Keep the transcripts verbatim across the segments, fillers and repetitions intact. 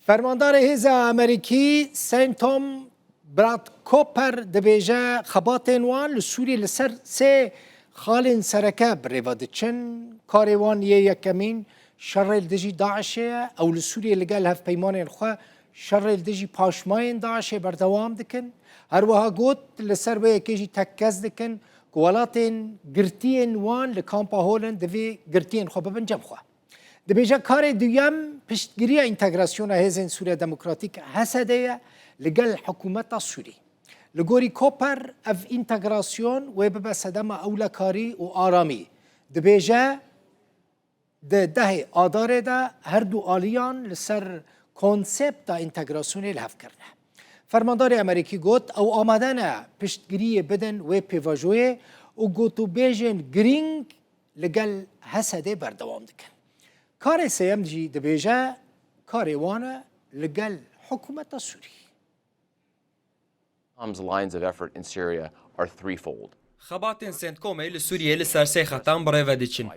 Fermandarê Hêza Amerîkî Saint Tom Brad Cooper dibêje, xebatên wan li Sûriyê li ser sê xalên sereke bi rê ve diçin. Karê wan yê yekemîn şerê li dijî DAIŞê ye. Ew li Sûriyê li gel hevpeymanên xwe şerê li dijî paşmayên DAIŞê berdewam dikin. Her wiha got, li ser wê yekê jî tekkez dikin ku welatên girtiyên wan li kampa hol in, divê girtiyên xwe bibin cem xwe. Dibêje karê duyem piştgiriya întegrasyona Hêzên Sûriya Demokratîk, H S D, ye li gel hikûmeta Sûrî. Li gorî Cooper ev întegrasyon wê bibe sedema ewlekarî û aramî. Dibêje, di dehê Adarê de her du aliyan li ser konsepta întegrasyonê li hev kirine. Fermandarê Amerîkî got, ew amade ne piştgiriyê bidin wê pêvajoyê û gotûbêjên girîng li gel H S D berdewam dikin. Karê sêyem jî dibêje, karê wan e li gel hikûmeta Sûrî. Tom's lines of effort in Syria are threefold. Xebatên Centcomê li Sûriyê li ser sê xetan bi rê ve diçin.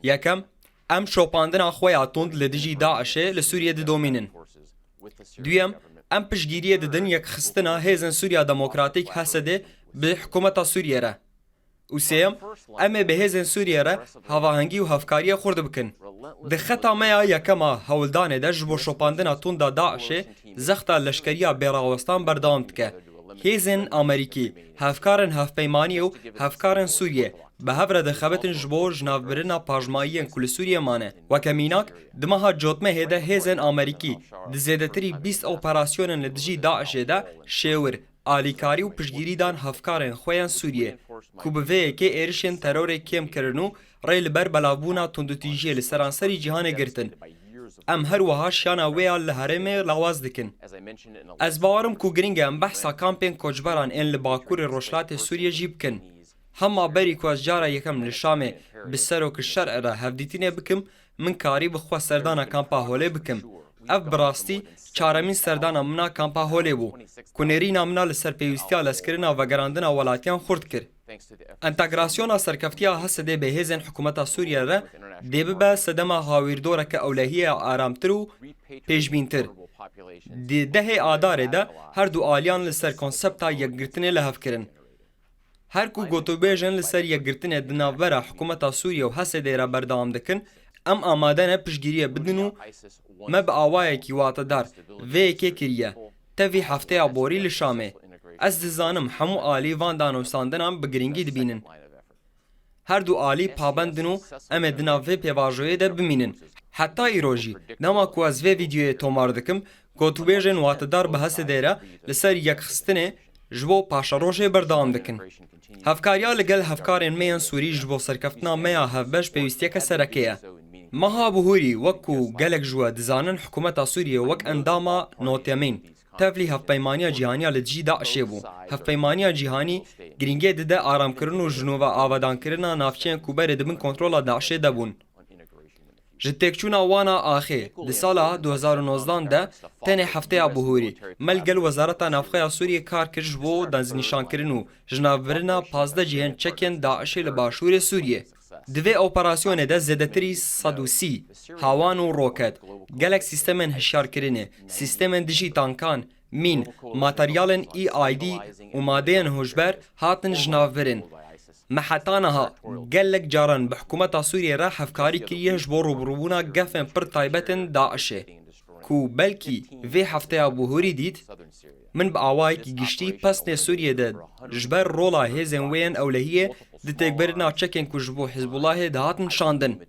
Yekem, em şopandina xwe ya tund li dijî DAIŞê li Sûriyê didomînin. Duyem, em piştgiriyê didin yekxistina Hêzên Sûriya Demokratîk, H S D, bi hikûmeta Sûriyê re. Û sêyem, em ê bi Hêzên Sûriyê re havahengî û hevkariyê xurt bikin. Di xeta me ya yekem a hewldanê de ji bo şopandina tund a DAIŞê zexta leşkeriya bêrawestan berdewam dike. Hêzên Amerîkî, hevkarên hevpeymaniyê û hevkarên Sûriyê bi hev re dixebitin ji bo jinavbirina paşmayiyên ku li Sûriyê mane. Weke mînak, di meha Cotmehê de hêzên Amerîkî di zêdetirî bîst operasyonên li dijî DAIŞê de şêwir, alîkarî û piştgirî dan hevkarên xwe yên Sûriyê, ku bi vê yekê êrişên terorê kêm kirin û rê li ber belavbûna tundûtîjiyê li seranserî cîhanê girtin. Em her wiha şiyana wê ya li herêmê lawaz dikin. Ez bawer im ku girîng e em behsa kampên koçberan ên li bakurê rojhilatê Sûriyê jî bikin. Hema berî ku ez cara yekem li Şamê bi serokê şer'ê re hevdîtinê bikim, min karî bi xwe serdana kampa Holê bikim. Ev bi rastî çaremîn serdana min a kampa Holê bû, ku nêrîna min a li ser pêwîstiya lezkirina vegerandina welatiyan xurt kir. Entegrasyona serkeftiya H S D bi hêzên hikûmeta Sûriyê re dê bibe sedema hawîrdoreke ewlehiyê ya aramtir û pêşbîntir. Di dehê Adarê de her du aliyan li ser konsepta yekgirtinê li hev kirin. Her ku gotûbêjên li ser yekgirtinê di navbera hikûmeta Sûriyê û H S D re berdewam dikin, em amade ne piştgiriyê bidin û me bi awayekî watedar vê yekê kiriye. Tevî hefteya borî li Şamê. Ez dizanim hemû alî van danûstandinan bi girîngî dibînin. Her du alî pabend in û em ê di nav vê pêvajoyê de bimînin. Heta îro jî, dema ku ez vê vîdeoyê tomar dikim, gotûbêjên watedar bi H S D re li ser yekxistinê ji bo paşerojê berdewam dikin. Hevkariya li gel hevkarên me yên Sûrî ji bo serkeftina me ya hevbeş pêwîstiyeke sereke ye. Meha Buhurî, wek ku gelek ji we dizanin, hikûmeta Sûriyê wek endama notemîn tevlî Hevpeymaniya Cîhanî ya li dijî DAIŞê bû. Hevpeymaniya Cîhanî girîngê dide aramkirin û ji nû ve avadankirina navçeyên ku berê di bin kontrola DAIŞê de bûn. Ji têkçûna wan a axê di sala du hezar û nozdan de tenê hefteya Buhurî me li gel Wezareta Navxwe ya Sûriyê kar kir ji bo destnîşankirin û jinavbirina pazdeh cihên çekên DAIŞê li başûrê Sûriyê. Di vê operasyonê de zêdetirî sed û sî hawan û roket, gelek sîstemên hişyarkirinê, sîstemên dijî tankan, mîn, materyalên E I D û madeyên hûşber hatin jinavbirin. Me heta niha gelek caran bi hikûmeta Sûriyê re hevkarî kiriye ji bo rûbirûbûna gefên pir taybetên DAIŞê, ku belkî vê hefteya Buhurî dît, min bi awayekî giştî pesnê Sûriyê de ji ber rola hêzên wê yên ewlehiyê di têkbirina çekên ku ji bo Hizbullahê dihatin şandin.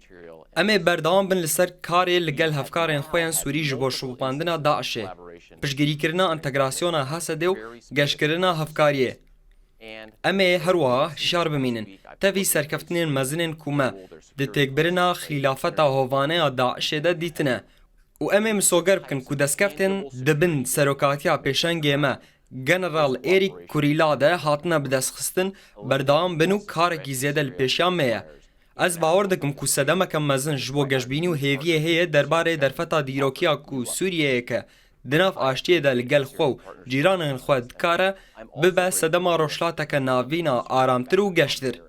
Em ê berdewam bin li ser karê li gel hevkarên xwe yên Sûrî ji bo şopandina DAIŞê, piştgirîkirina entegrasyona H S D û geşkirina hevkariyê. Em ê her wiha hişyar bimînin tevî serkeftinên mezinên ku me di têkbirina xîlafeta hovane ya DAIŞê de dîtine û em ê misoger bikin ku destkeftên di bin serokatiya pêşengê me General Eric Kurila de hatine bidestxistin berdewam bin û karekî zêde li pêşiya me ye. Ez bawer dikim ku sedemeke mezin ji bo geşbînî û hêviyê heye derbarê derfeta dîrokiya ku Sûriyeyeke di nav aştiyê de li gel xwe û cîranên xwe dikare bibe sedema rojhilateke navîn a aramtir û geştir.